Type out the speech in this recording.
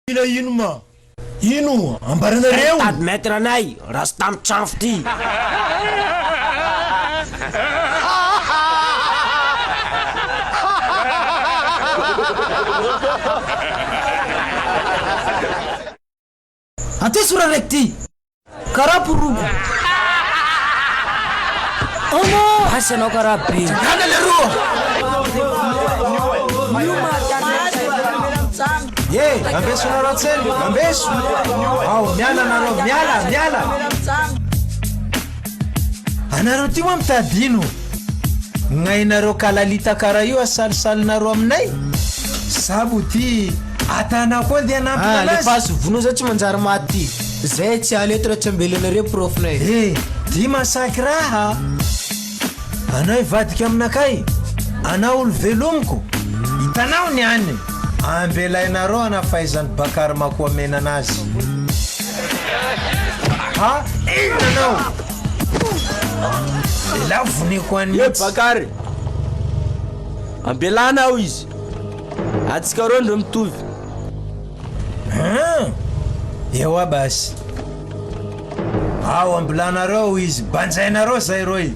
Mila ino ma? Ino ambaranareo? Tady maître anay rasta mitranfo ty. Aty sora raiky ty. Karaha poroko. Oh non! Basy anao karaha be. Tsangana leroa! Ye, ambeso nareo tsely, ambeso. Ao, miala nareo, miala, miala. Anareo ty moa mitady ino? Gnainareo kalalita karaha io asalisalinareo aminay? Sabo ty atana koa ndeha hanampy Ah, anazy. alefaso, vonoa zao tsy manjary maty ty. Zay tsy ala eto raha tsy ambelanareo prof-nay. Eh, ty masaky raha. Anao hivadika aminakay, anao olo velomiko. Hitanao ny any. Ambelainareo ana fahaizan'i Bakary makoa mena anazy. Ha, inona anao? Elah voniko any Ye mihitsy. Bakary! Ambelana ao izy. Antsika roa ndreo mitovy. Hein! Ewa basy. Ao ambilanareo izy, banjainareo zay roy.